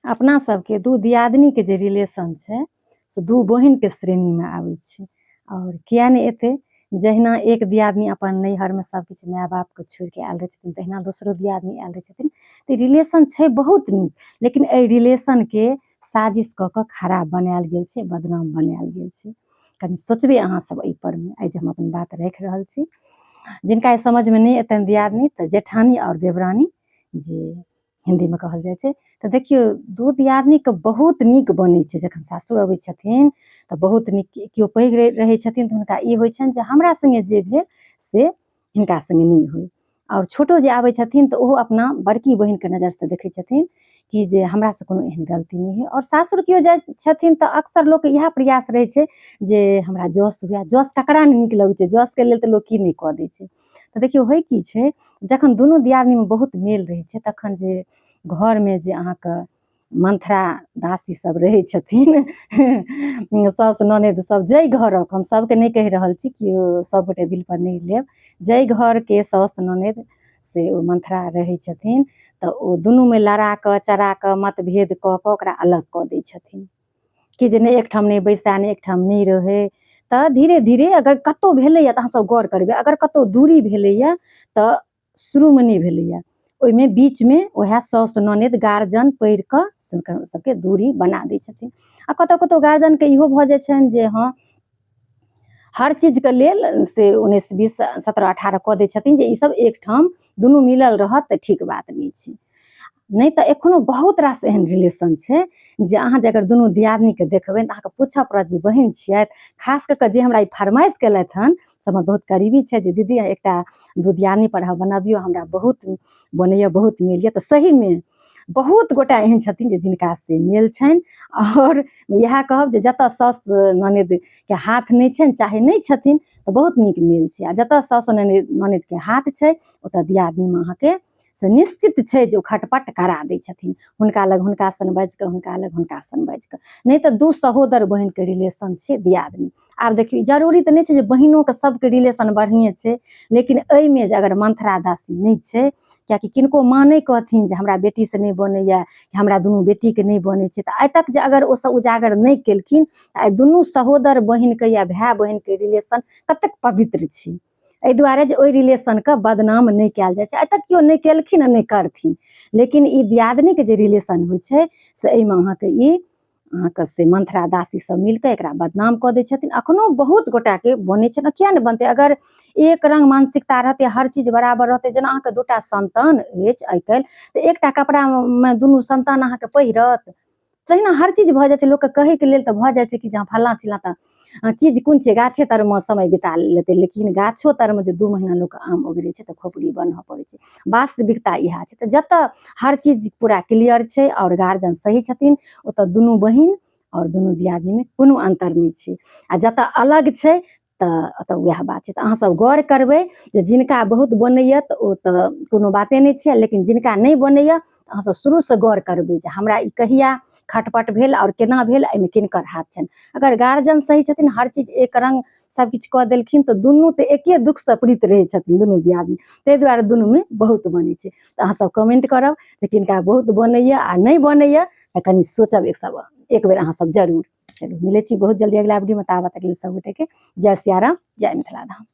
अपना सबके दू दियादनीके जे रिलेशन छै से दू बहिनके श्रेणीमे आबै छै आओर किए नहि एतै जहिना एक दियादनी अपन नैहरमे सबकिछु माय बापके छोड़िके आयल रहै छथिन तहिना दोसरो दियादनी आयल रहै छथिन तऽ रिलेशन छै बहुत नीक लेकिन एहि रिलेशनके साजिश कऽ कऽ खराब बनायल गेल छै बदनाम बनायल गेल छै कनि सोचबै अहाँ सब एहि परमे आइ जे हम अपन बात राखि रहल छी जिनका ई समझमे नहि एतनि दियादनी तऽ जेठानी आओर देवरानी जे हिन्दीमे कहल जाइ छै तऽ देखियौ दू दियादनीके बहुत नीक बनै छै जखन सासुर अबै छथिन तऽ बहुत नीक केओ पैघ रहै छथिन तऽ हुनका ई होइ छनि जे हमरा सङ्गे जे भेल से हिनका सङ्गे नहि होइ आओर छोटो जे आबै छथिन तऽ ओहो अपना बड़की बहिनके नजरसँ देखै छथिन कि जे हमरासँ कोनो एहन गलती नहि होइ आओर सासुर केओ जाइ छथिन तऽ अक्सर लोकके इएह प्रयास रहै छै जे हमरा जस हुए जस ककरा नहि नीक लगै छै जसके लेल तऽ लोक की नहि कऽ दै छै तऽ देखियौ होइ की छै जखन दुनू दियादनीमे बहुत मेल रहै छै तखन जे घरमे जे अहाँके मन्थरा दासी सब रहै छथिन साउस ननदि सब जाहि घरक हम सबके नहि कहि रहल छी कि सबगोटे दिलपर नहि लेब जाहि घरके साउस ननदि से ओ मन्थरा रहै छथिन तऽ ओ दुनूमे लड़ा कऽ चरा कऽ मतभेद कऽ कऽ ओकरा अलग कऽ दै छथिन कि जे नहि एकठाम नहि बैसए नहि एकठाम नहि रहै तऽ धीरे धीरे अगर कतहु भेलैए तऽ अहाँसभ गौर करबै अगर कतहु दूरी भेलैए तऽ शुरूमे नहि भेलैए ओहिमे बीचमे उएह साउस ननदि गार्जियन पढ़ि कऽ हुनकर सभके दूरी बना दै छथिन आ कतहु कतहु गार्जियनके इहो भऽ जाइ छनि जे हँ हर चीजके लेल से उन्नैस बीस 17 18 कऽ दै छथिन जे ईसभ एकठाम दुनू मिलल रहत तऽ ठीक बात नहि छै नहि तऽ एखनो बहुत रास एहन रिलेशन छै जे अहाँ जे अगर दुनू दियादनीके देखबै तऽ अहाँके पूछऽ पड़त जे बहिन छियथि खास कऽ कऽ जे हमरा ई फरमाइश केलथि हन से हमर बहुत करीबी छथि जे दीदी एकटा दू दियादनी पर अहाँ बनबियौ हमरा बहुत बनैए बहुत मेल यऽ तऽ सहीमे बहुत गोटा एहन छथिन जे जिनका से मेल छनि आओर इएह कहब जे जतऽ साउस ननदिके हाथ नहि छनि चाहे नहि छथिन तऽ बहुत नीक मेल छै आ जतऽ साउस ननदिके हाथ छै ओतऽ दियादनीमे अहाँके से निश्चित छै जे ओ खटपट करा दै छथिन हुनका लग हुनका सन बाजि कऽ हुनका लग हुनका सन बाजि कऽ नहि तऽ दू सहोदर बहिनके रिलेशन छै दियादनी आब देखियौ जरूरी तऽ नहि छै जे बहिनोके सबके रिलेशन बढ़िएँ छै लेकिन एहिमे जे अगर मन्थरा दासी नहि छै किएकि किनको माँ नहि कहथिन जे हमरा बेटीसँ नहि बनैए हमरा दुनू बेटीके नहि बनै छै तऽ आइ तक जे अगर ओसभ उजागर नहि केलखिन तऽ आइ दुनू सहोदर बहिनके या भाय बहिनके रिलेशन कतेक पवित्र छै एहि दुआरे जे ओहि रिलेशनके बदनाम नहि कयल जाइ छै आइ तक केओ नहि केलखिन आ नहि करथिन लेकिन ई दियादनीके जे रिलेशन होइ छै से एहिमे अहाँके ई अहाँके से मन्थरा दासी सब मिलके एकरा बदनाम कऽ दै छथिन अखनो बहुत गोटाके बनै छै ने किया नहि बनतै अगर एक रंग मानसिकता रहतै हर चीज बराबर रहतै जेना अहाँके दूटा संतान अछि आइ काल्हि तऽ एकटा कपड़ामे दुनू संतान अहाँके पहिरत तहिना हर चीज भऽ जाइ छै लोकके कहैके लेल तऽ भऽ जाइ छै कि जे हँ फल्लाँ चिल्लाँ तऽ चीज कोन छै गाछे तरमे समय बिता लेतै लेकिन गाछो तरमे जे 2 महीना लोक आम ओगरै छै तऽ खोपड़ी बन्हऽ पड़ै छै वास्तविकता इएह छै तऽ जतऽ हर चीज पूरा क्लियर छै आओर गार्जियन सही छथिन ओतऽ दुनू बहिन आओर दुनू दियादनीमे कोनो अन्तर नहि छै आ जतऽ अलग छै तऽ ओतऽ वएह बात छै तऽ अहाँ सब गौर करबै जे जिनका बहुत बनैया तऽ ओ तऽ कोनो बाते नहि छै लेकिन जिनका नहि बनैया तऽ अहाँ सब शुरूसँ गौर करबै जे हमरा ई कहिया खटपट भेल आओर केना भेल एहिमे किनकर हाथ छनि अगर गार्जियन सही छथिन हर चीज एक रंग सब किछु कऽ देलखिन तऽ दुनू तऽ एके दुःखसँ पीड़ित रहै छथिन दुनू दियादनी ताहि दुआरे दुनूमे बहुत बनै छै तऽ अहाँ सब कमेंट करब जे किनका बहुत बनैया आ नहि बनैया तऽ कनि सोचब एक सब एक बेर अहाँ सब जरूर चलू मिलै छी बहुत जल्दी अगिला वीडियोमे ताबत तक लेल सब गोटेके जय सियाराम जय मिथिला धाम।